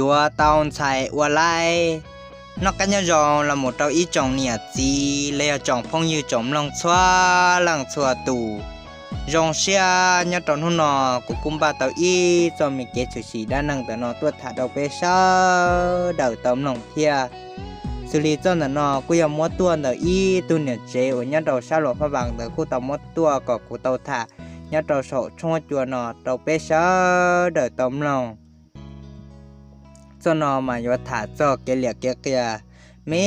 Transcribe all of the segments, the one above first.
Yuav tau ntxhais ua laib. Noj qab nyob zoo los mus rau ib tsoom niam txiv los yog tsoom phooj ywg tsoom mloog txhua leej txhua tus. Zoo siab nyob rau hnub no kuv kuj npaj tau ib txoj me kev tshwm sim dab neeg ntawm no tuaj tham rau peb sawv daws tau mloog thiab. Xws li txoj ntawm no kuj yog muab tuaj ntawm ib tug niam tsev uas nyob rau sab Luam Phaj Vas ntawd kuj tau muab tuaj kom kuv tau tham nyob rau saum tshooj huab cua no rau peb sawv daws tau mloog. Txoj no mas yuav tham txog kev liam kev qias me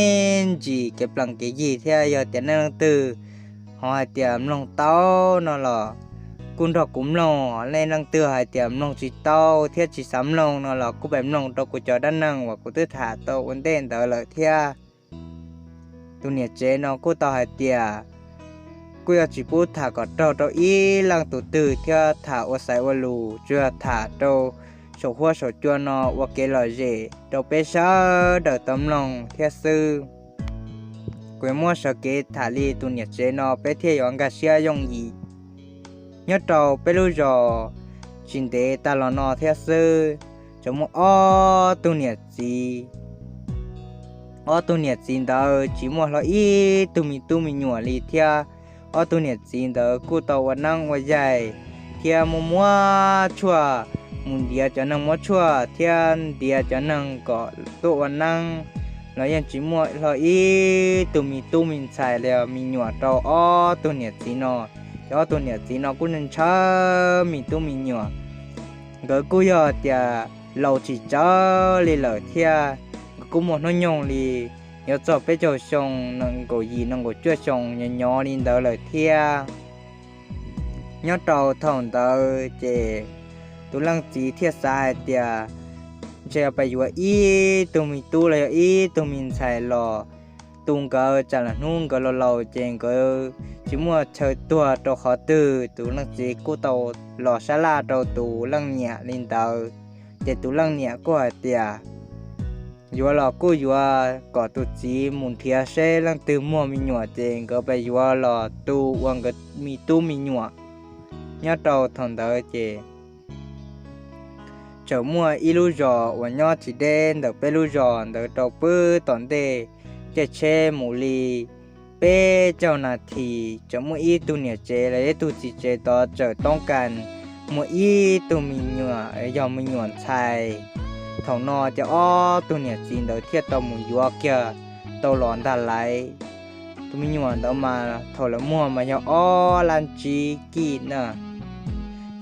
ntsis kev plees kev yig thiab yog tias nej leej twg ho hais tias mloog tau no los kuj nrog kuv mloog, nej leej twg hais tias mloog tsis tau thiab tsis xav mloog no los kuj pab mloog rau kuv cov dab neeg uas kuv twb tham tau ua ntej ntawd lawm thiab. Tus niam tsev no kuj tau hais tias kuj yog tsis pub tham kom raug rau ib leej tus twg thiab tham ua xaiv ua lus, tsuas yog tham rau saum huab saum cua no ua kev lom zem rau peb sawv daws tau mloog thiab xwb. Kuv yuav muab sawv kev tham li tus niam tsev no peb thiaj yuav nkag siab yooj yim. Nyob rau peb lub zos tsis ntev tag los no thiab xwb, tseem muaj ob tug niam txiv. Ob tug niam txiv ntawd tsis muaj hlo ib tug me tub me nyuam li thiab. Ob tug niam txiv ntawd kuj tau ua neeb ua yaig thiab muaj muab tshuaj mus ntiav cov neeg muab tshuaj thiab ntiav cov neeg kom tuaj ua neeb los yeej tsis muaj hlo ib tug me tub me ntxhais los yog me nyuam rau ob tug niam txiv no. Ces ob tug niam txiv no kuj ntshaw me tub me nyuam. Nkawd kuj yog tias laus tsis tsawg li lawm thiab, nkawd kuj muaj hnub nyoog li yuav txog peb caug xyoo, nees nkaum yim nees nkaum cuaj xyoo nyob nyob li ntawd lawm thiab. Nyob rau thaum ntawd ces tus leej txiv thiaj xav hais tias ntshe yog pab yuav ib tug me tub los yog ib tug me ntxhais los tu nkawd tsam los hnub nkawd laus laus ces nkawd tsis muaj chaw tuag rau qhov twg. Tus leej txiv kuj tau los sab laj rau tus leej niam li ntawd, ces tus leej niam kuj hais tias yuav los kuj yuav kom tus txiv mus nrhiav seb leej twg muaj me nyuam ces nkawd pab yuav los tu ua nkawd me tub me nyuam. Nyob rau thaum ntawd ces tseem muaj ib lub zos uas nyob tsis deb ntawm peb lub zos ntawd rau pw tom ntej caij tsheb mus li peb caug nas this, tseem muaj ib tug niam tsev los ib tug txiv tsev tod tseem toob kas muaj ib tug me nyuam yog me nyuam ntxhais. Thaum no ces ob tug niam txiv ntawd thiaj tau mus yuav kiag tau los ntag lauj. Tus me nyuam ntawd mas thaum lawv muag mas yog ob lab tsib kij na.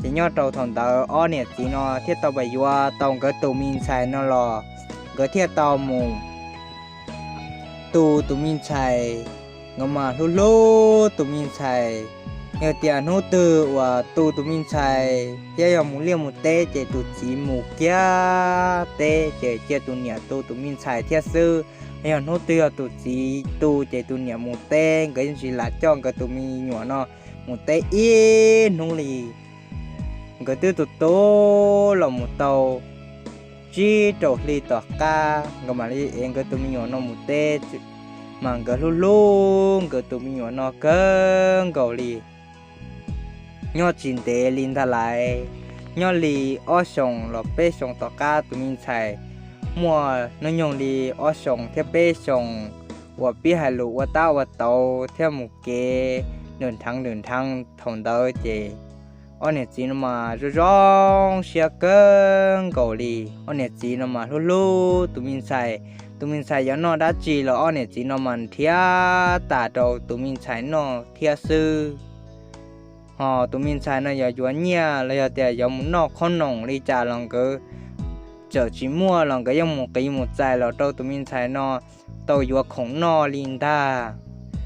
Ces nyob rau thaum ntawd ob niam txiv no thiaj tau pab yuav tau nkawd tus me ntxhais no los nkawd thiaj tau mus tu tus me ntxhais. Nkawd mas hlub hlub tus me ntxhais, yog tias hnub twg uas tu tus me ntxhais thiab yog mus liaj mus teb ces tus txiv mus kiag teb ces cia tus niam tu tus me ntxhais thiab xwb. Yog hnub twg yog tus txiv tu ces tus niam mus teb, nkawd yeej tsis lam coj nkawd tus me nyuam no mus teb ib hnub li. Nkawd twb tu tu los mus tau tsib rau hli tom qab nkawd mam li ev nkawd tus me nyuam no mus teb, mas nkawd hlub hlub nkawd tus me nyuam no kawg nkaus li. Nyob tsis ntev li ntag lauj, nyob li ob xyoos los peb xyoos tom qab tus me ntxhais muaj hnub nyoog li ob xyoos thiab peb xyoos uas pib hais lus ua tab ua tauv thiab mus kev nrwm nrheev nrwm nrheev thaum ntawd ces ob niam txiv no mas zoo zoo siab kawg nkaus li. Ob niam txiv no mas hlub hlub tus me ntxhais. Tus me ntxhais yuav noj dab tsi los ob niam txiv no mas nrhiav tas rau tus me ntxhais noj thiab xwb. Ho tus me ntxhais no yog yuav nyiaj los yog tias yuav mus noj khob noom li cas los nkawd txawm tsis muaj los nkawd yeej mus qiv mus txais los rau tus me ntxhais no tau yuav khoom noj li ntag.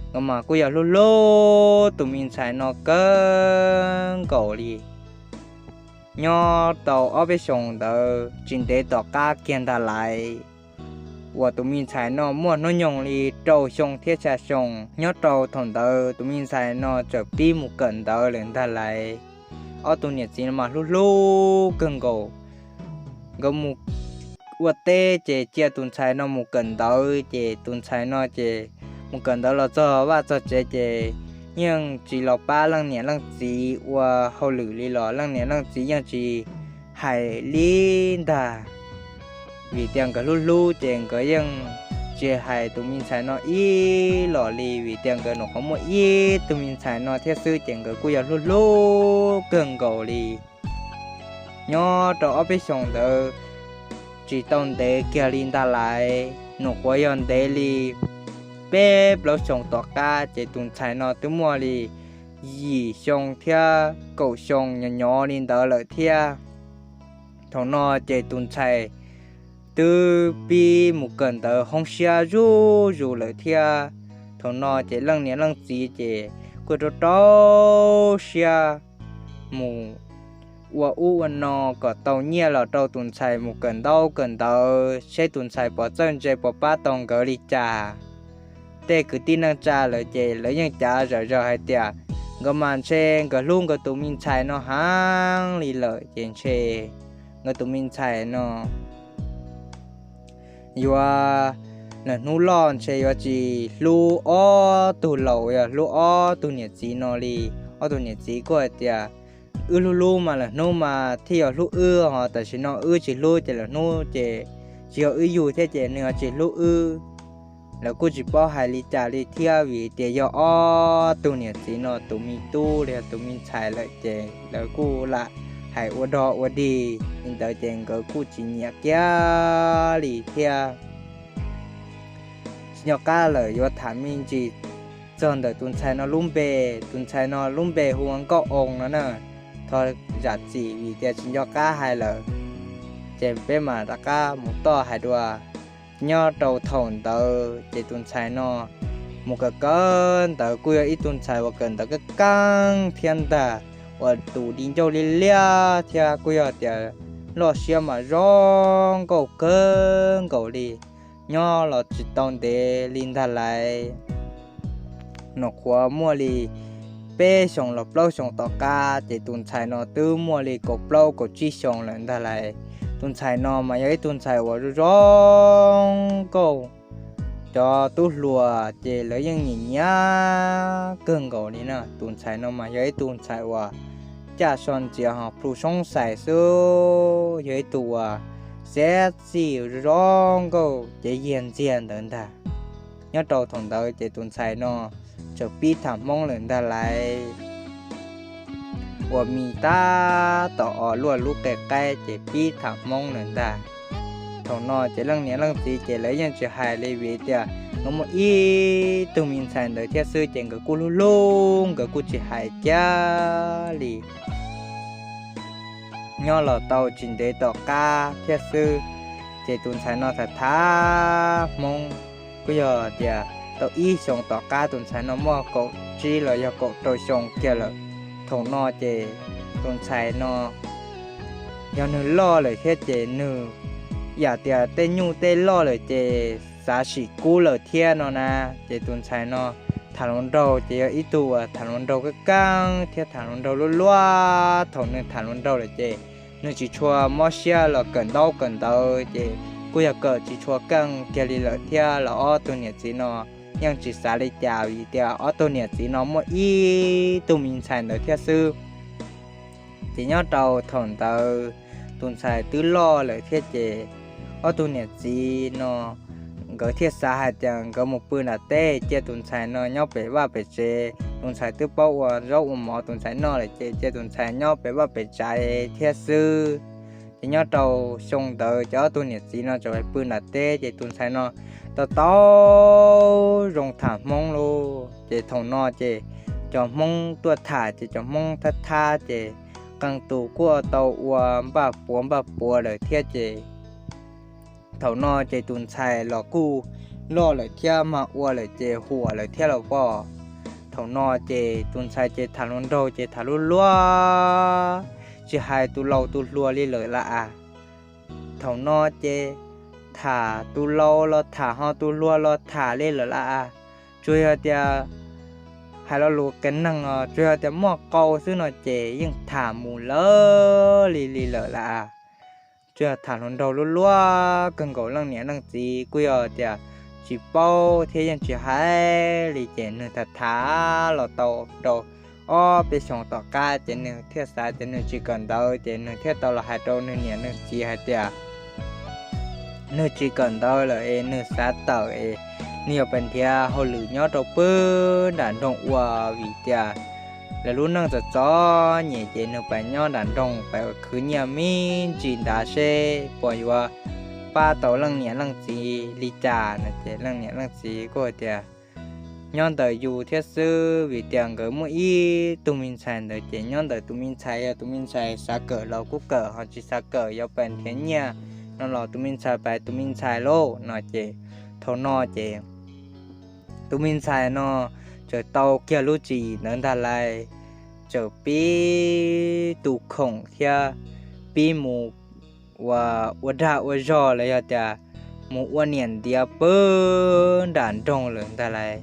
Nkawd mas kuj yog hlub hlub tus me ntxhais no kawg nkaus li. Nyob tau ob peb xyoos ntawd tsis ntev tom qab kiag ntag lauj, uas tus me ntxhais no muaj hnub nyoog li rau xyoo thiab xya xyoo. Nyob rau thaum ntawd tus me ntxhais no txawm pib mus kawm ntawv lawm ntag lauj. Ob tug niam txiv no mas hlub hlub kawg nkaus. Nkawd mus ua teb ces cia tus ntxhais no mus kawm ntawv, ces tus ntxhais no ces mus kawm ntawv los txog vaj txog tsev ces yeej tsis los pab leej niam leej txiv ua hauj lwm li los leej niam leej txiv yeej tsis hais li ntag. vim tias nkawd hlub hlub ces nkawd yeej tsis hais tus me ntxhais no ib los li, vim tias nkawd nyuam qhuav muaj ib tug me ntxhais no thiab xwb ces nkawd kuj yog hlub hlub kawg nkaus li. Nyob rau ob peb xyoos ntawd tsis tau ntev kiag li ntag lauj, nyuam qhuav yog ntev li peb plaub xyoos tom qab ces tus ntxhais no twb muaj li yim xyoo thiab kaum xyoo nyob nyob li ntawd lawm thiab. Thaum no ces tus ntxhais twb pib mus kawm ntawv hoob siab zuj zus lawm thiab. Thaum no ces leej niam leej txiv ces kuj rau rau siab mus ua ub ua no kom tau nyiaj los rau tus ntxhais mus kawm ntaub kawm ntawv, seb tus ntxhais puas txawj ntse puas pab tau nkawd li cas. Tej kwv tij neej tsa lawm ces lawv yeej cav zom zaws hais tias nkawd mas ntshe nkawd hlub nkawd tus me ntxhais no heev li lawm ces ntshe nkawd tus me ntxhais no yuav, lawm hnub loj ntshe yuav tsis hlub ob tug laus, yog hlub ob tug niam txiv no li. Ob tug niam txiv kuj hais tias wb hlub hlub mas lawm hnub mas thiaj yuav hlub wb, ho tam sim no wb tsis hlub ces lawm hnub ces tsis yog wb yug thiab ces nws yuav tsis hlub wb. Lawv kuj tsis paub hais li cas li thiab, vim tias yog ob tug niam txiv no tus me tub los yog tus me ntxhais lawm ces lawv kuj lam hais ua dog ua dig li ntawd ces nkawd kuj tsis nyiam kiag li thiab. Tsis nco qab lawm yuav tham me ntsis txog ntawm tus ntxhais no lub npe. Tus ntxhais no lub npe hu ua Nkauj Oo no na. Thov zam txim vim tias tsis nco qab hais lawm, ces peb mam rov qab mus toj hais dua. Nyob rau thaum ntawd ces tus ntxhais no mus kawm kawm ntawv kuj yog ib tug ntxhais uas kawm ntawv keej keej thiab ntag, uas tus di ncauj liab liab thiab kuj yog tias loj siab mas zoo nkauj kawg nkaus li. Nyob los tsis tau ntev li ntag lauj, nyuam qhuav muaj li peb xyoos los plaub xyoos tom qab ces tus ntxhais no twb muaj li kaum plaub kaum tsib xyoos lawm ntag lauj. Tus ntxhais no mas yog ib tug ntxhais uas zoo zoo nkauj, cov tub hluas ces lawv yeej nyiam nyiam kawg nkaus li na. Tus ntxhais no mas yog ib tug ntxhais uas caj so ntxiav ho plhu soob xais xwb, yog ib tug uas sexy zoo zoo nkauj cev yiag ntxiag ntawd ntag. Nyob rau thaum ntawd ces tus ntxhais no txawm pib tham Hmoob lawm ntag lauj, uas mis tab tom os luaj lub qe qaib ces pib tham Hmoob lawm ntag. Thaum no ces leej niam leej txiv ces lawv yeej tsis hais li vim tias nkawd muaj ib tug me ntxhais ntawd thiab xwb ces nkawd kuj hlub hlub nkawd kuj tsis hais kiag li. Nyob los tau tsis ntev tom qab thiab xwb, ces tus ntxhais no tham tham Hmoob, kuj yog tias tau ib xyoos tom qab tus ntxhais no muaj kaum tsib los yog kaum rau xyoo kiag lawm. Thaum no ces tus ntxhais no yog nws loj lawm thiab ces nws yam tias tej nyuj tej loj lawm ces xav sim kub lawm thiab no na. Ces tus ntxhais no tham hluas nraug ces yog ib tug uas tham hluas nraug keej keej thiab tham hluas nraug luaj luaj. Thaum nws tham hluas nraug lawm ces nws tsis tshua mob siab los kawm ntaub kawm ntawv ces kuj yog kawm tsis tshua keej kiag li lawm thiab los ob tug niam txiv no yeej tsis xav li cas vim tias ob tug niam txiv no muaj ib tug me ntxhais ntawd thiab xwb. Ces nyob rau thaum ntawd tus ntxhais twb loj lawm thiab ces ob tug niam txiv no nkawd thiaj xav hais tias nkawd mus pw nram teb, cia tus ntxhais no nyob pem vaj pem tsev. Tus ntxhais twb paub ua zaub ua mov tus ntxhais noj lawm ces cia tus ntxhais nyob pem vaj pem tsev thiab xwb. Ces nyob rau xyoo ntawd ces ob tug niam txiv no tseem pw nram teb ces tus ntxhais no tau tau zoo tham Hmoob lauj. Ces thaum no ces cov Hmoob tuaj tham ces cov Hmoob thab thab ces qee tus kuj tau ua npaj puav npaj puav lawm thiab ces thaum no ces tus ntxhais los kuj loj lawm thiab mag ua lawm ces huam lawm thiab los pom. Thaum no ces tus ntxhais ces tham hluas nraug ces tham luaj luaj, tsis hais tus laus tus hluas li lawm lauj. Thaum no ces tham tus laus los tham ho tus hluas los tham li lawm lauj. Tsuas yog tias hais lo lus qias neeg os, tsuas yog tias muaj qau xwb no ces yeej tham mus lawm li li lawm lauj. Tsuas yog tham hluas nraug luaj luaj kawg nkaus, leej niam leej txiv kuj yog tias tsis paub thiab yeej tsis hais li ces nws tham tham los tau rau ob peb xyoos tom qab ces nws thiaj xav tias nws tsis kawm ntawv ces nws thiaj tau los hais rau nws niam nws txiv hais tias nwg tsis kawm ntawv lawm es nwg xav tawm es nwg yuav pais nrhiav hauj lwm nyob rau pem nram nroog ua vim tias lawv lub neej txom txom nyem ces nwg pais nyob nram nroog pais khwv nyiaj me ntsis nrad seb puas yuav pab tau leej niam leej txiv li cas no ces leej niam leej txiv kuj hais tias nyob ntawm yus thiab xwb vim tias nkawd muaj ib tug me ntxhais ntawd ces nyob ntawm tus me ntxhais, yog tus me ntxhais xav kawm los kuj kawm, ho tsis xav kawm yuav pais nrhiav nyiaj no los tus me ntxhais pais tus me ntxhais lauj no ces thaum no ces tus me ntxhais no txawm tau kiag lub tswv yim ntawd ntag lais, txawm pib tu khoom thiab pib mus ua, ua dag ua zog los yog tias mus ua niam ntiav pem nram nroog lawm ntag lais.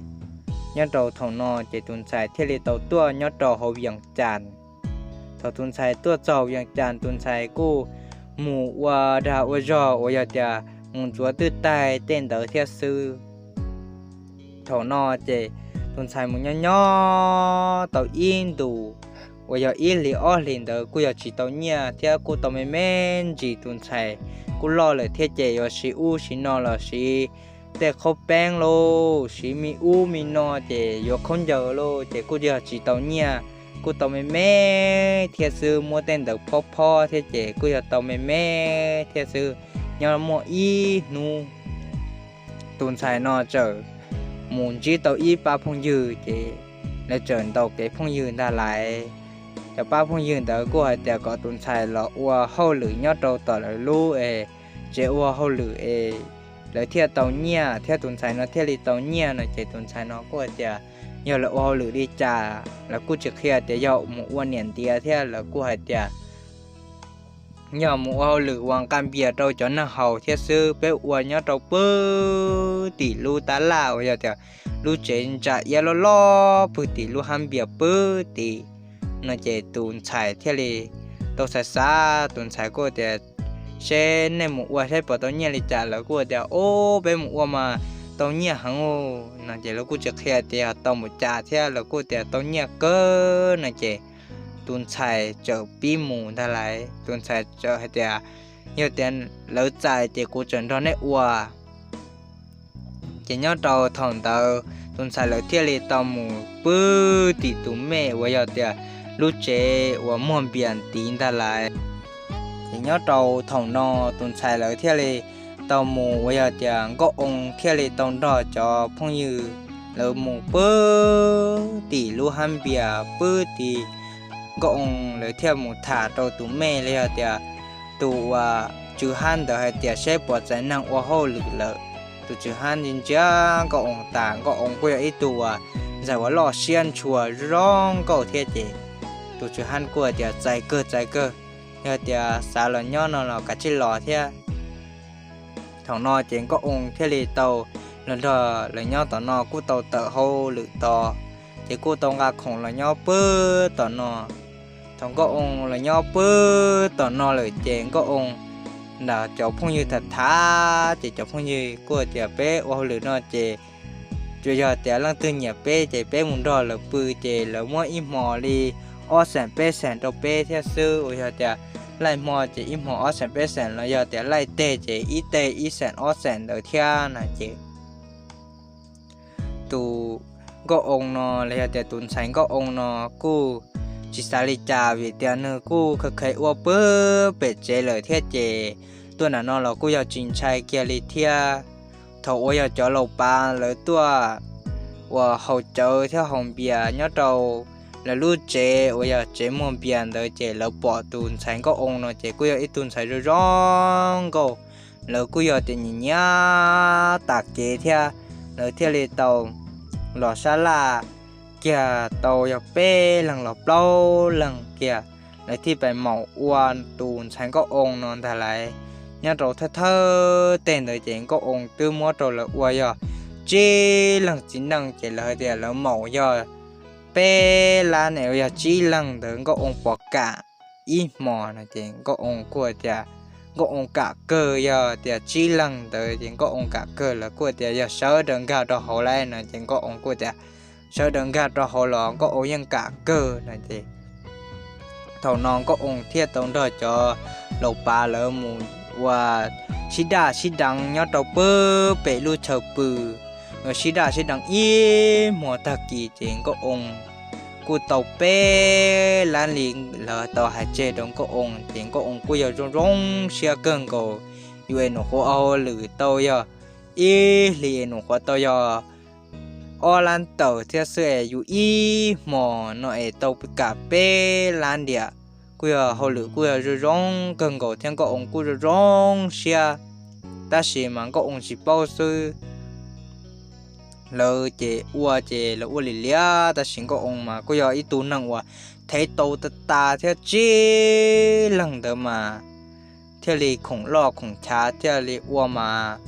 Nyob rau thaum no ces tus ntxhais thiaj li tau tuaj nyob rau hauv Vias Cas. Thaum tus ntxhais tuaj txog Vias Cas tus ntxhais kuj mus ua dag ua zog uas yog tias mus ntxuav twj taig tej ntawd thiab xwb. Thaum no ces tus ntxhais mus nyob nyob tau ib ntus uas yog ib hlis ob hlis ntawd kuj yog tsis tau nyiaj thiab kuj tau me me ntsis, tus ntxhais kuj loj lawm thiab ces yuav siv ub siv no los siv tej qhaub peeb los siv me ub me no ces yuav khaub ncaws los ces kuj yog tsis tau nyiaj, kuj tau me me thiab xwb, muab tej ntawd phob phob thiab ces kuj yog tau me me thiab xwb. Nyob muaj ib hnub tus ntxhais no txawm mus ntsib tau ib pab phooj ywg ces lawv txawm ntaus kev phooj ywg ntag lais. Cov pab phooj ywg ntawd kuj hais tias kom tus ntxhais los ua hauj lwm nyob rau tom lawv lub es tsev ua hauj lwm es lawv thiaj tau nyiaj thiab tus ntxhais no thiaj li tau nyiaj no ces tus ntxhais no kuj hais tias yog lawv ua hauj lwm li cas, lawv kuj tsis qhia tias yog mus ua niam ntiav thiab lawv kuj hais tias yog mus ua hauj lwm ua nqa npias rau cov neeg haus thiab xwb, peb ua nyob rau pem tim lub tab laj uas yog tias lub tsev ntsa iab loj loj pem tim lub hab npias pem tim no ces tus ntxhais thiaj li tau xav xav, tus ntxhais kuj tias seb nej mus ua saib puas tau nyiaj li cas, lawv kuj tias o, peb mus ua mas tau nyiaj heev no ces lawv kuj tsis qhia tias yog tau npaum cas thiab lawv kuj tias tau nyiaj kawg no ces tus ntxhais txawm pib mus ntag lais. Tus ntxhais txawm hais tias yog tias lawv txais ces kuv tseem nrog nej ua. Ces nyob rau thaum ntawd tus ntxhais lawv thiaj li tau mus pem tim tus mej uas yog tias lub tsev uas muag npias ntiv ntag lais. Ces nyob rau thaum no tus ntxhais lawv thiaj li tau mus uas yog tias Nkauj Oo thiaj li tau nrog cov phooj ywg lawv mus pem tim lub hab npias pem tim. Nkauj Oo lawv thiaj mus tham rau tus mej los yog tias tus uas tswv hab ntawd hais tias seb puas txais neeg ua hauj lwm lawm. Tus tswv hab ntsia ntsia Nkauj Oo tas, Nkauj Oo kuj yog ib tug uas ntxhais uas loj siab ntshua zoo nkauj thiab ces tus tswv hab kuj hais tias txais kawg txais kawg, yog tias xav los nyob no los kav tsij los thiab. Thaum no ces Nkauj Oo thiaj li tau los nrog lawv nyob tom no kuj tau tawm hauj lwm tod, ces kuj tau nqa khoom los nyob pem tom no. Thaum Nkauj Oo los nyob pem tom no lawm ces Nkauj Oo nrog cov phooj ywg tham tham ces cov phooj ywg kuj tias peb ua hauj lwm no ces tsuas yog tias leej twg nyiam peb ces peb mus nrog lawv pw ces lawv muab ib hmos li ob xees peb xees rau peb thiab xwb, uas yog tias laij hmo ces ib hmos ob xees peb xees los yog tias laij teg ces ib teg ib xees ob xees ntawd thiab no ces tus Nkauj Oo no los yog tias tus ntxhais Nkauj Oo no kuj tsis xav li cas vim tias nws kuj khaws khaws ua pem pem tsev lawm thiab ces tuaj nram no los kuj yog tsis ntshai kiag li thiab. Thaum uas yog cov laus pav lawv tuaj uas haus cawv thiab haus npias nyob rau lawv lub tsev uas yog tsev muag npias ntawd ces lawv pom tus ntxhais Nkauj Oo no ces kuj yog ib tug ntxhais zoo zoo nkauj, lawv kuj yog tias nyiam nyiam tas kev thiab, lawv thiaj li tau los sab laj kiag tau yog peb leeg los plaub leeg kiag, lawv thiaj pais maum ua tus ntxhais Nkauj Oo no ntag lais. Nyob rau thawj thawj tej ntawd ces Nkauj Oo twb muab rau lawv ua yog tsib leeg txiv neej ces lawv hais tias lawv maum yog peb lab ne uas yog tsib leeg ntawd Nkauj Oo puas kam ib hmos no ces Nkauj Oo kuj tias Nkauj Oo kam kawg, yog tias tsib leeg ntawd ces Nkauj Oo kam kawg, lawv kuj tias yog sawv daws nkag rau hauv lawm no ces Nkauj Oo kuj tias sawv daws nkag rau hauv los Nkauj Oo yeej kam kawg no ces thaum no Nkauj Oo thiaj tau nrog cov laus pav lawv mus uas sib daj sib deev nyob rau pag pem lub chaw pw. Sib daj sib deev ib hmo tag kis ces Nkauj Oo kuj tau peb lab li lawv tau hais tseg rau Nkauj Oo, ces Nkauj Oo kuj yog zoo zoo siab kawg nkaus. Yus es nus qhuav ua hauj lwm tau yog ib hlis es nus qhuav tau yog ob lab tawm thiab xwb es yus ib hmo no es tau kam peb lab ntiam. Kuj yog hauj lwm kuj yog zoo zoo kawg nkaus thiab Nkauj Oo kuj zoo zoo siab, tab sis mas Nkauj Oo tsis paub xwb. Lawv ces ua ces lawv ua li liam, tab sis Nkauj Oo mas kuj yog ib tug neeg uas thev tau tas tas thiab tsib leeg ntawd mas thiaj li khoom loj khoom chav thiaj li ua mas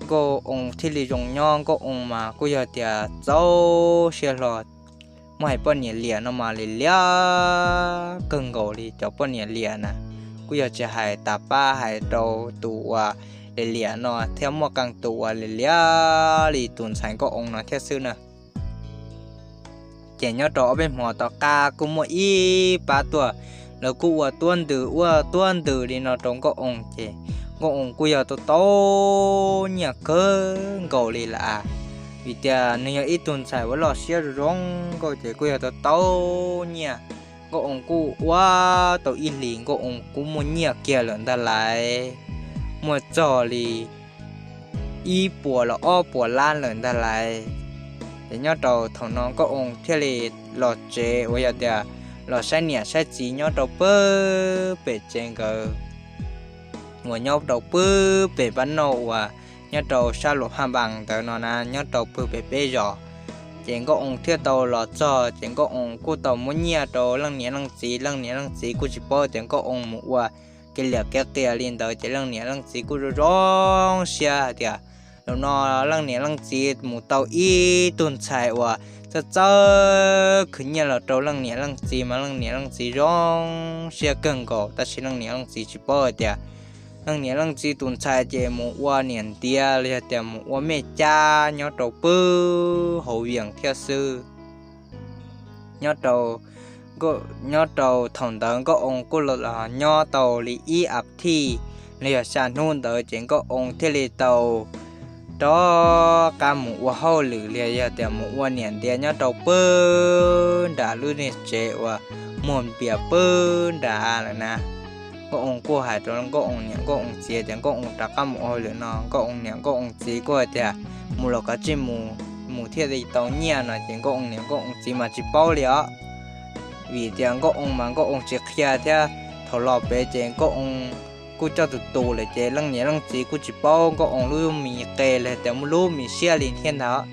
Nkauj Oo thiaj li zoo nyob. Nkauj Oo mas kuj yog tias txaus siab hlo. Muab hais poj niam liam no mas li liam kawg nkaus li, cov poj niam liam na, kuj yog tsis hais tas pab hais rau tus uas li liam no thiab muaj qee tus uas li liam li tus ntxhais Nkauj Oo no thiab xwb na. Ces nyob rau ob peb hmo tom qab kuj muaj ib pab tuaj, lawv kuj ua tuab ntws ua tuab ntws li no rau Nkauj Oo ces Nkauj Oo kuj yog tau tau nyiaj kawg nkaus li lawm. Vim tias nws yog ib tug ntxhais uas loj siab zoo zoo nkauj ces kuj yog tau tau nyiaj. Nkauj Oo kuj ua tau ib hlis Nkauj Oo kuj muaj nyiaj kiag lawm ntag lauj, muaj txog li ib puas los ob puas lab lawm ntag lauj. Ces nyob rau thaum no Nkauj Oo thiaj li los tsev uas yog tias los saib niam saib txiv nyob rau pag pem tsev nkawd uas nyob rau pag pem pab nauj uas nyob rau sab Luam Phaj Npas ntawd no na, nyob rau pag pem peb zos. Ces Nkauj Oo thiaj tau los txog ces Nkauj Oo kuj tau muab nyiaj rau leej niam leej txiv, leej niam leej txiv kuj tsis paub tias Nkauj Oo mus ua kev liam kev qias li ntawd ces leej niam leej txiv kuj zoo zoo siab hais tias zaum no leej niam leej txiv mus tau ib tug ntxhais uas txawj txawj khwv nyiaj los rau leej niam leej txiv mas leej niam leej txiv zoo siab kawg nkaus, tab sis leej niam leej txiv tsis paub hais tias leej niam leej txiv tus ntxhais ces mus ua niam ntiav los yog tias mus ua mej cab nyob rau pag hauv Vias thiab xwb. Nyob rau, nyob rau thaum ntawd Nkauj Oo kuj los nyob tau li ib as thiv los yog xya hnub ntawd ces Nkauj Oo thiaj li tau rov qab mus ua hauj lwm los yog tias mus ua niam ntiav nyob rau pag nram lub niag tsev uas muag npias pag nram lawm na. Nkauj Oo kuj hais rau Nkauj Oo niam Nkauj Oo txiv tias Nkauj Oo rov qab mus ua hauj lwm no, Nkauj Oo niam Nkauj Oo txiv kuj hais tias mus los kav tsij mus, mus thiaj li tau nyiaj no ces Nkauj Oo niam Nkauj Oo txiv mas tsis paub li os. Vim tias Nkauj Oo mas Nkauj Oo tsis qhia thiab, thaum los pem ces Nkauj Oo kuj coj tus tus lawm ces leej niam leej txiv kuj tsis paub Nkauj Oo lub me qe los tias muaj lub me siab li thiab ntag.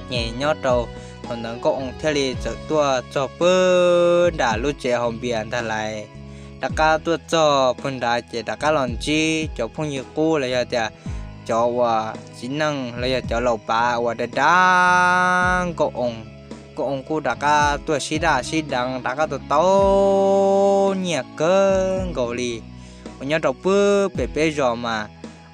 Ces nyob rau thaum ntawd Nkauj Oo thiaj li txawm tuaj txog pag nram lub tsev hauv npias ntag lauj. Rov qab tuaj txog pag nrad ces rov qab los ntsib cov phooj ywg qub los yog tias cov uas txiv neej los yog cov laus pav uas dav dav Nkauj Oo. Nkauj Oo kuj rov qab tuaj sib daj sib deev rov qab tau tau nyiaj kawg nkaus li. Uas nyob rau pag pem peb zos mas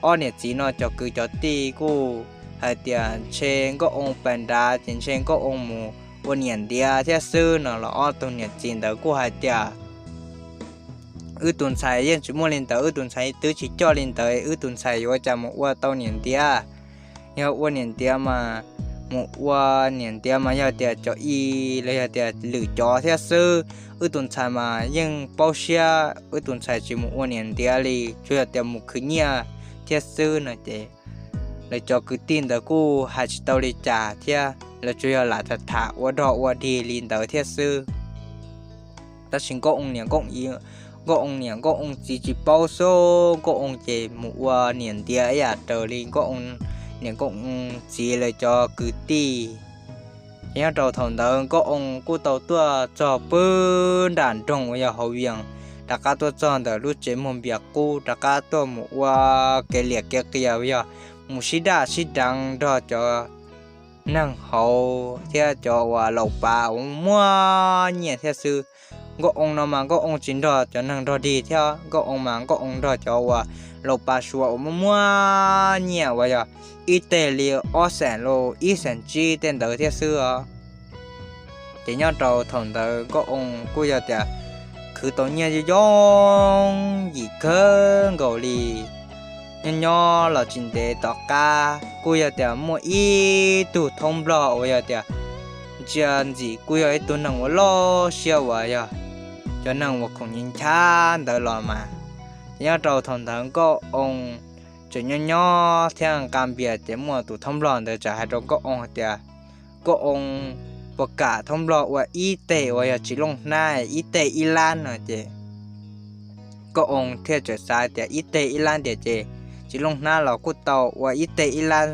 ob niam txiv no cov kwv cov tij kuj hais tias ntshe Nkauj Oo pais nrad ces ntshe Nkauj Oo mus ua niam ntiav thiab xwb no los ob tug niam txiv ntawd kuj hais tias wb tus ntxhais yeej tsis muaj li ntawd, wb tus ntxhais twb tsis coj li ntawd, wb tus ntxhais yuav ua cas mus ua tau niam ntiav. Yog ua niam ntiav mas, mus ua niam ntiav mas yog tias cov i los yog tias lwm cov thiab xwb. Wb tus ntxhais mas yeej paub siab, wb tus ntxhais tsis mus ua niam ntiav li, tsuas yog tias mus khwv nyiaj thiab xwb no ces lawv cov kwv tij ntawd kuj hais tsis tau li cas thiab, lawv tsuas yog lam tham tham ua dog ua dig li ntawd thiab xwb. Tab sis Nkauj Oo niam Nkauj Oo niam Nkauj Oo txiv tsis paub xwb, Nkauj Oo ces mus ua niam ntiav ib yam raws li Nkauj Oo niam Nkauj Oo txiv lawv cov kwv tij. Ces nyob rau thaum ntawd Nkauj Oo kuj tau tuaj txog pag nram nroog uas yog hauv Vias, rov qab tuaj txog ntawm lub tsev muag npias qub, rov qab tuaj mus ua kev liam kev qias uas yog mus sib daj sib deev nrog cov neeg hauv thiab cov uas laus pav uas muaj nyiaj thiab xwb. Nkauj Oo no mas Nkauj Oo tsis nrog cov neeg nrog dig thiab, Nkauj Oo mas Nkauj Oo nrog cov uas laus pav Suav uas muaj muaj nyiaj uas yog ib teg li ob xees los ib xees tsib tej ntawd thiab xwb os. Ces nyob rau thaum ntawd Nkauj Oo kuj yog tias kwv tau nyiaj yooj yim kawg nkaus li. Nyob nyob los tsis ntev tom qab kuj yog tias muaj ib tug thaub nplog uas yog tias ntsia ntxim kuj yog ib tug neeg uas loj siab uas yog cov neeg uas khoom nyiaj nchav ntawd los mas. Ces nyob rau thaum ntawd Nkauj Oo tseem nyob nyob thiab nqa npias ces muaj tus thaub nplog ntawd txawm hais rau Nkauj Oo hais tias, Nkauj Oo puas kam thaub nplog ua ib teg uas yog tsis looj hnab, ib teg ib lab no ces Nkauj Oo thiaj txawm xav tias ib teg ib lab tias ces tsis looj hnab los kuj tau, ua ib teg ib lab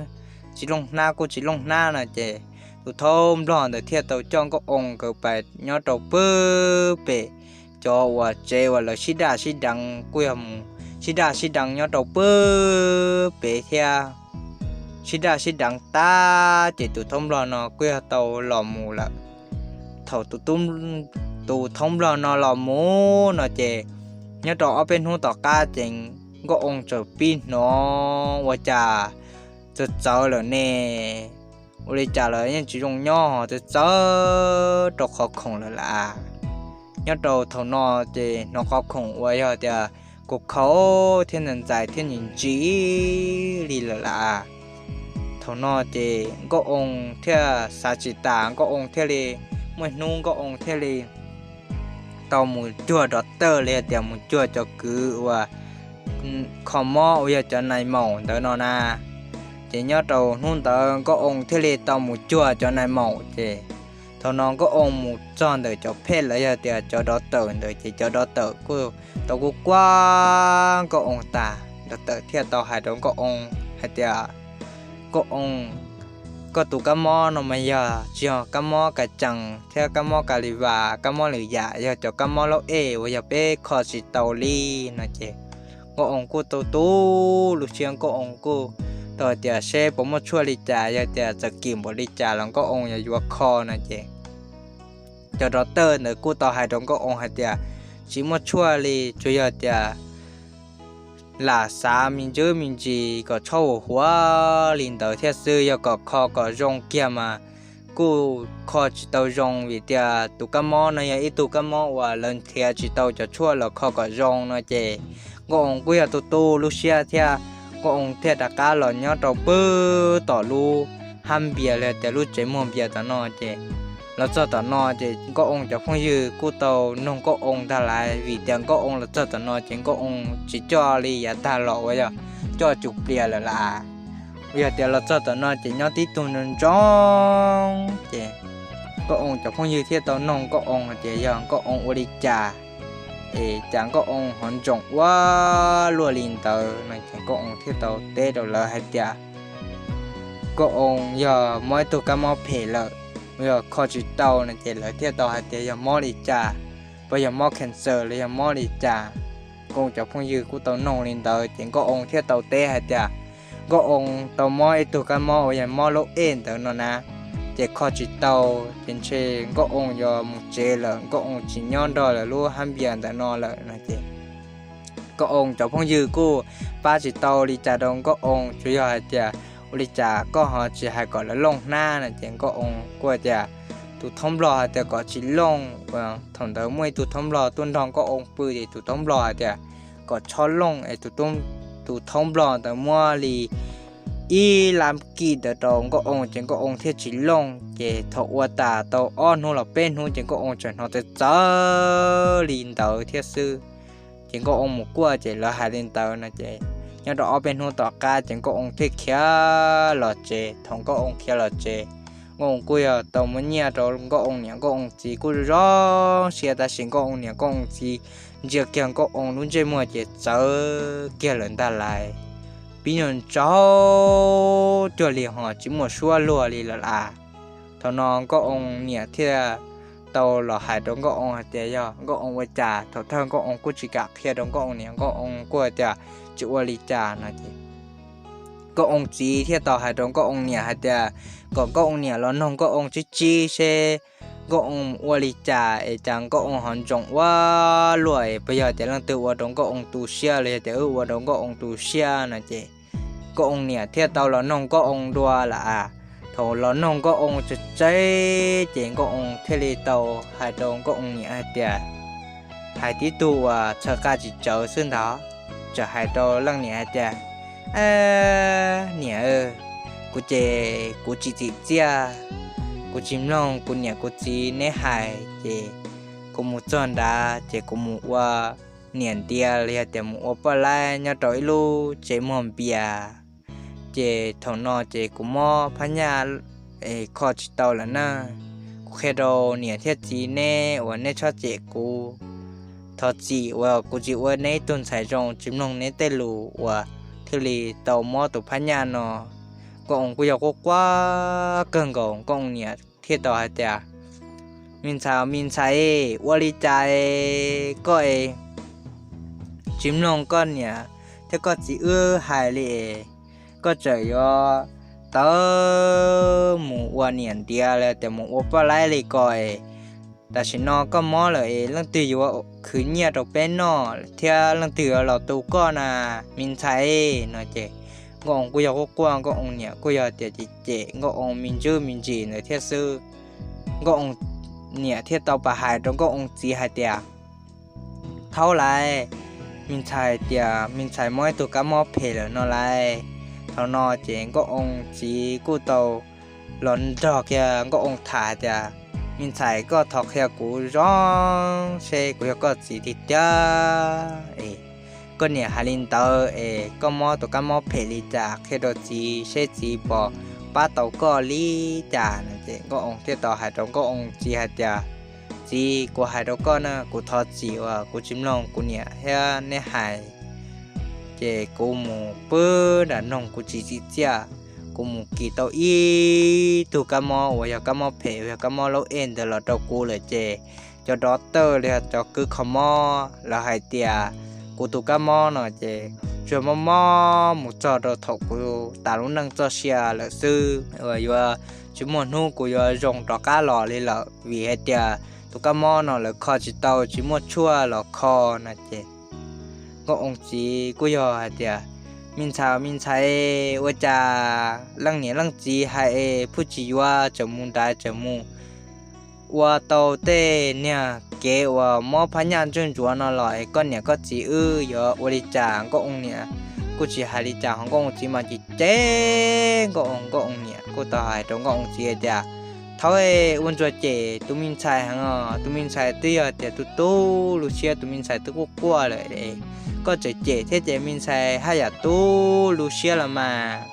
tsis looj hnab kuj tsis looj hnab no ces tus thaub nplog ntawd thiaj tau coj Nkauj Oo nkawd pais nyob rau pwg pem cov uas tsev uas lawv sib daj sib deev, kuj yog mus sib daj sib deev nyob rau pwg pem thiab. Sib daj sib deev tag ces tus thaub nplog no kuj yog tau los mus lawm. Thaum tus tub, tus thaub nplog no los mus no ces nyob rau ob peb hnub tom qab ces Nkauj Oo txawm pib hnov ua cas txawv txawv lawm ne. Ua li cas los yeej tsis zoo nyob, txawv txawv rau qhov khoom lawm lauj. Nyob rau thaum no ces hnov qhov khoom uas yog tias khaus khaus thiab ntxais ntxais thiab ntsim ntsim li lawm lauj. Thaum no ces Nkauj Oo thiaj xav tsis tas, Nkauj Oo thiaj li, muaj hnub Nkauj Oo thiaj li tau mus cuag dov tawj los yog tias mus cuag cov kwv uas kho mob uas yog cov nais maum ntawd no na. Ces nyob rau hnub ntawd Nkauj Oo thiaj li tau mus cuag cov nais maum ces thaum no Nkauj Oo mus txog ntawm cov phej los yog tias cov dov tawm ntawd ces cov dov tawm kuj tau kuj kuaj Nkauj Oo tas, dov tawm thiaj tau hais rau Nkauj Oo hais tias, Nkauj Oo, koj tus kab mob no mas yog tsis yog kab mob kas cees thiab kab mob kas lis vas, kab mob lwm yam, yog cov kab mob laub ej uas yog peb kho tsis tau li no ces Nkauj Oo kuj tau tu lub siab, Nkauj Oo kuj tau hais tias seb puas muaj tshuaj li cas, yog tias txawm kim npaum li cas los Nkauj Oo yuav yuav kho no ces cov dov tawj ntawd kuj tau hais rau Nkauj Oo hais tias tsis muaj tshuaj li, tsuas yog tias lam xav me ntsis me ntsis kom txhob huam huam li ntawd thiab xwb, yog kom kho kom zoo kiag mas kuj kho tsis tau zoo vim tias tus kab mob no yog ib tug kab mob uas lawv nrhiav tsis tau cov tshuaj los kho kom zoo no ces Nkauj Oo kuj yog tu tu lub siab thiab Nkauj Oo thiaj rov qab los nyob rau pwg tom lub hab npias los tias lub tsev muag npias tom no ces los txog tom no ces Nkauj Oo cov phooj ywg kuj tau noog Nkauj Oo ntag lauj, vim tias Nkauj Oo los txog tom no ces Nkauj Oo tsis coj li yav tag los uas yog coj tsuj plias lawm lauj. Uas yog tias los txog tom no ces nyob tib tug ntsoov ces Nkauj Oo cov phooj ywg thiaj tau noog Nkauj Oo hais tias yog Nkauj Oo ua li cas es cas Nkauj Oo ho ntsoov ua luaj li ntawd no ces Nkauj Oo thiaj tau teb rau lawv hais tias Nkauj Oo yog mob ib tug kab mob phem lawm, yog kho tsis tau no ces lawv thiaj tau hais tias yog mob li cas, puas yog mob cancer los yog mob li cas. Nkauj Oo cov phooj ywg kuj tau noog li ntawd ces Nkauj Oo thiaj tau teb hais tias Nkauj Oo tau mob ib tug kab mob uas yog mob laub ej ntawd no na, ces kho tsis tau, ces ntshe Nkauj Oo yuav mus tsev lawm, Nkauj Oo tsis nyob nrog lawv lub hab npias ntawm no lawm no ces Nkauj Oo cov phooj ywg kuj pab tsis tau li cas rau Nkauj Oo, tsuas yog hais tias ua li cas koj ho tsis hais kom lawv looj hnab no ces Nkauj Oo kuj hais tias tus thaub nplog hais tias kom tsis looj. Thaum ntawd muaj ib tug thaub nplog tuaj nrog Nkauj Oo pw ces tus thaub nplog hais tias kom txhob looj es tus thaub nplog ntawd muab li ib lab kij ntawd rau Nkauj Oo ces Nkauj Oo thiaj tsis looj. Ces thaum ua tas tau ob hnub los peb hnub ces Nkauj Oo tseem hnov txawv txawv li ntawd thiab xwb. Ces Nkauj Oo mus kuaj ces lawv hais li ntawd no ces nyob rau ob peb hnub tom qab ces Nkauj Oo thiaj khiav los tsev. Thaum Nkauj Oo khiav los tsev, Nkauj Oo kuj yog tau muab nyiaj rau Nkauj Oo niam Nkauj Oo txiv kuj zoo siab, tab sis Nkauj Oo niam Nkauj Oo txiv ntsia kiag Nkauj Oo lub ntsej muag ces txawv kiag lawm ntag lauj. Pib nyuag ntsaub cuag li ho tsis muaj suab luag li lawm lauj. Thaum no Nkauj Oo niam thiaj tau los hais rau Nkauj Oo hais tias yog Nkauj Oo ua cas. Thaum thawj Nkauj Oo kuj tsis kam qhia rau Nkauj Oo niam, Nkauj Oo kuj hais tias tsis ua li cas no ces Nkauj Oo txiv thiaj tau hais rau Nkauj Oo niam hais tias kom Nkauj Oo niam los noog Nkauj Oo tsib tsib seb Nkauj Oo ua li cas es cas Nkauj Oo ho ntsoov ua luaj es puas yog tias leej twg ua rau Nkauj Oo tu siab los yog tias wb ua rau Nkauj Oo tu siab no ces Nkauj Oo niam thiaj tau los noog Nkauj Oo dua lawm. Thaum los noog Nkauj Oo tseg tseg ces Nkauj Oo thiaj li tau hais rau Nkauj Oo niam hais tias hais tib tug uas txhawj qaj tsis tsawv xwb ntag, txawm hais rau leej niam hais tias, Niam, kuv ces kuv tsis txim txiaj, kuv tsis mloog kuv niam kuv txiv neb hais ces kuv mus txog nrad ces kuv mus ua niam ntiav los yog tias mus ua poj laib nyob rau ib lub tsev muag npias. Ces thaum no ces kuv mob phab nyaj es kho tsis tau lawm na. Kuv qhia rau niam thiab txiv neb uas neb txhob cem kuv. Thov txim uas kuv tsis ua neb ib tug ntxhais zoo, tsis mloog neb tej lus uas thiaj li tau mob tus phab nyaj no. Nkauj Oo kuj yog quaj quaj kawg nkaus, Nkauj Oo niam thiaj tau hais tias, Me ntxhais, me ntxhais, ua li cas koj es tsis mloog koj niam thiab koj txiv wb hais li es koj txawm yuav tawv mus ua niam ntiav los tias mus ua poj laib li ko es tam sim no koj mob lawm es leej twg yuav khwv nyiaj rau peb noj thiab leej twg yuav los tu koj na, me ntxhais? No ces Nkauj Oo kuj yog quaj quaj, Nkauj Oo niam kuj yog tias cem cem Nkauj Oo me ntsis me ntsis ntawd thiab xwb. Nkauj Oo niam thiaj tau pab hais rau Nkauj Oo txiv hais tias, Thaub lauj, me ntxhais tias me ntxhais mob ib tug kab mob phem lawm no lauj. Thaum no ces Nkauj Oo txiv kuj tau los nrog kiag Nkauj Oo tham hais tias, Me ntxhais, koj thov qhia kuv zoo seb kuv yog koj txiv tiag tiag es koj niam hais li ntawd es koj mob tus kab mob phem li cas, qhia rau txiv seb txiv puas pab tau koj li cas? No ces Nkauj Oo thiaj tau hais rau Nkauj Oo txiv hais tias, Txiv, kuv hais rau koj na, kuv thov txim uas kuv tsis mloog kuv niam thiab neb hais. Ces kuv mus pw nram noog, kuv tsis txim txiaj, kuv mus kis tau ib tug kab mob uas yog kab mob phem, yog kab mob laub ej ntawd los rau kuv lawm ces cov doctor los yog cov kws kho mob lawv hais tias kuv tus kab mob no ces tsuas mob mob mus txog rau thaum kuv tas lub neej txoj sia lawm xwb, uas yuav tsis muaj hnub kuv yuav zoo rov qab los li lawm, vim hais tias tus kab mob no lawv kho tsis tau, tsis muaj tshuaj los kho. No ces Nkauj Oo txiv kuj yog hais tias, Me ntxhais, me ntxhais, ua cas leej niam leej txiv hais es pheej tsis yuav, tseem mus nrad tseem mus ua tau tej niag kev uas mob phab nyaj ntsuj ntsuav no los es koj niam koj txiv wb yuav ua li cas? Nkauj Oo niam kuj tsis hais li cas, ho Nkauj Oo txiv mas cem cem Nkauj Oo. Nkauj Oo niam kuj tau hais rau Nkauj Oo txiv hais tias, Thaub, ua ntsuag cem tus me ntxhais heev os, tus me ntxhais twb yog tias tu tu lub siab, tus me ntxhais twb quaj quaj lawm, koj tseem cem thiab ces me ntxhais haj yam tu lub siab los mas.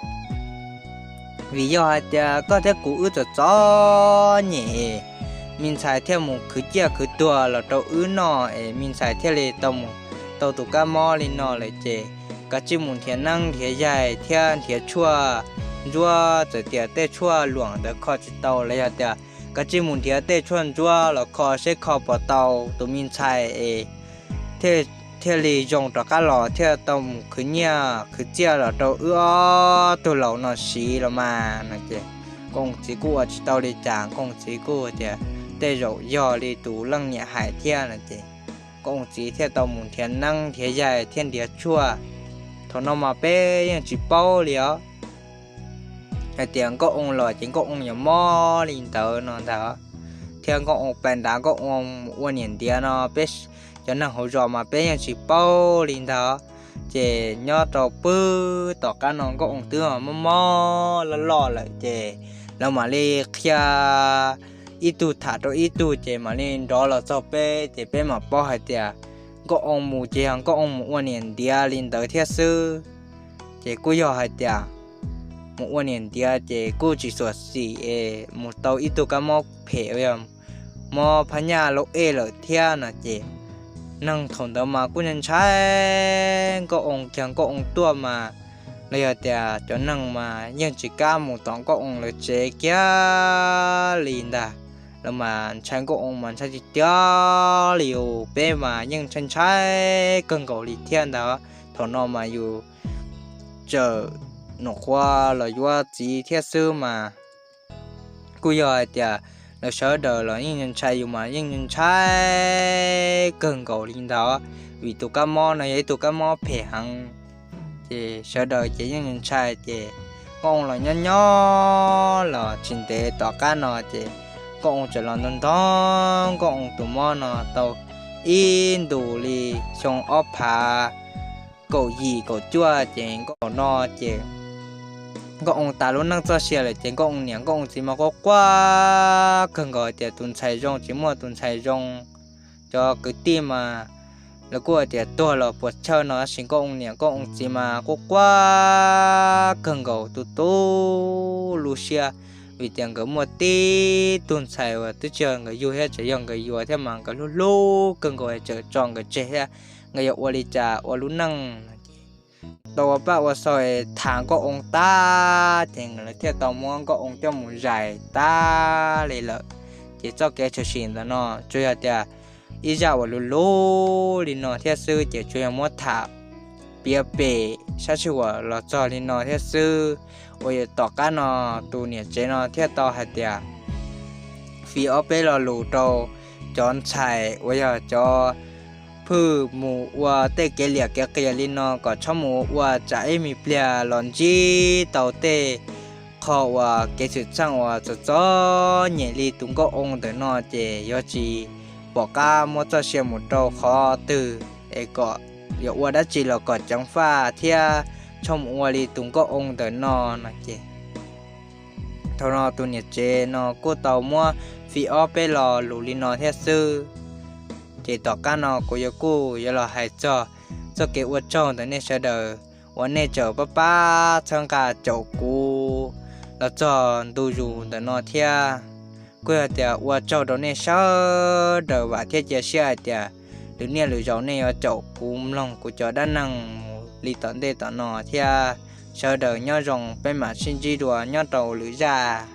Vim yog hais tias koj thiab kuv wb txom txom nyem, me ntxhais thiaj mus khwv ciaj khwv tuag los rau wb noj es me ntxhais thiaj li tau mus tau tus kab mob li no lawm ces kav tsij mus nrhiav neeb nrhiav yaig thiab nrhiav tshuaj ntsuab, txawm tias tej tshuaj luam ntawd kho tsis tau los yog tias kav tsij mus nrhiav tej tshuaj ntsuab los kho seb kho puas tau tus me ntxhais es thiaj li zoo rov qab los thiaj tau mus khwv nyiaj khwv txiaj los rau wb ob tug laus no siv los mas. No ces Nkauj Oo txiv kuj ua tsis tau li cas, Nkauj Oo txiv kuj tias, Tej zaum yog li tus leej niam hais thiab. No ces Nkauj Oo txiv thiaj tau mus nrhiav neeb nrhiav yaig thiab nrhiav tshuaj. Thaum no mas peb yeej tsis paub li os hais tias Nkauj Oo los ces Nkauj Oo yuav mob li ntawd no ntag, thiab Nkauj Oo pais nrad Nkauj Oo mus ua niam ntiav no peb cov neeg hauv zos mas peb yeej tsis paub li ntag. Ces nyob rau pw tom qab no Nkauj Oo twb mob mob loj loj lawm ces lawv mam li qhia ib tug tham rau ib tug ces mam li nrov los txog peb ces peb mam paub hais tias Nkauj Oo mus ces yog Nkauj Oo mus ua niam ntiav li ntawd thiab xwb. Ces kuj yog hais tias mus ua niam ntiav ces kuj tsis xuam xim es mus tau ib tug kab mob phem, mob phab nyaj laub ej lawm thiab no ces neeg thaum ntawd mas kuj ntshai Nkauj Oo, cas Nkauj Oo tuaj mas los yog tias cov neeg mas yeej tsis kam mus tom Nkauj Oo lawv tsev kiag li ntag. Lawv mas ntshai Nkauj Oo mas ntshai tiag tiag li, peb mas yeej ntshai ntshai kawg nkaus li thiab ntag. Thaum no mas yus tseem nyuam qhuav los yuav txiv thiab xwb mas kuj yog hais tias lawv sawv daws los yeej ntshai, yus mas yeej ntshai kawg nkaus li ntag, vim tus kab mob no yog ib tug kab mob phem heev. Ces sawv daws ces yeej ntshai ces Nkauj Oo los nyob nyob los tsis ntev tom qab no ces Nkauj Oo txawm los ntog ntog Nkauj Oo tus mob no tau ib ntus li xyoo ob phav kaum yim kaum cuaj ces nkauj no ces nkauj oo tas lub neej txoj sia lawm ces nkauj oo niam nkauj oo txiv mas quaj quaj kawg nkaus tias tus ntxhais zoo tsis muaj tus ntxhais zoo. Cov kwv tij mas lawv kuj tias tuag los puas chawj no, tab sis nkauj oo niam nkauj oo txiv mas quaj quaj kawg nkaus tu tu lub siab, vim tias nkawd muaj tib tug ntxhais uas twb tsis yog nkawd yug thiab, tseem yog nkawd yuav thiab mas nkawd hlub hlub kawg nkaus tseem tso nkawd tseg thiab, nkawd yuav ua li cas ua lub neej no ces tau ua paj ua xaus tham nkauj oo tag ces nkawd thiaj tau muab nkauj oo coj mus zais tag li lawm. Ces txoj kev tshwm sim ntawm no tsuas yog tias ib zaj uas luv luv li no thiab xwb, ces tsuas yog muab tham piav pem sab sij huam los txog li no thiab xwb. Uas yog tom qab no tus niam tsev no thiaj tau hais tias fiv ob peb lo lus rau cov ntxhais uas yog cov phwj mus ua tej kev liam kev qias li no kom txhob mus ua tsam ib me pliag los ntsib tau tej qho uas kev xwm txheej uas txom txom nyem li tus nkauj oo ntawm no ces yuav tsis pom qab muab txoj sia mus rau qhov twg es kom yuav ua dab tsi los kom ceev faj thiab txhob mus ua li tus nkauj oo ntawm no no ces thaum no tus niam tsev no kuj tau muab fiv ob peb lo lus li no thiab xwb. Ces tom qab no kuv yuav kuj yuav los hais txog txoj kev ua tsaug ntawm nej sawv daws uas nej tseem pab pab txhawb nqa caum kuv los txog ntu zus ntawm no thiab. Kuj yog tias ua tsaug rau nej sawv daws, vam thiab cia siab hais tias lwm niaj lwm zaus nej yuav caum kuv mloog kuv cov dab neeg mus li tom ntej tom no thiab. Sawv daws nyob zoo, peb mam sib ntsib dua nyob rau lwm zaj.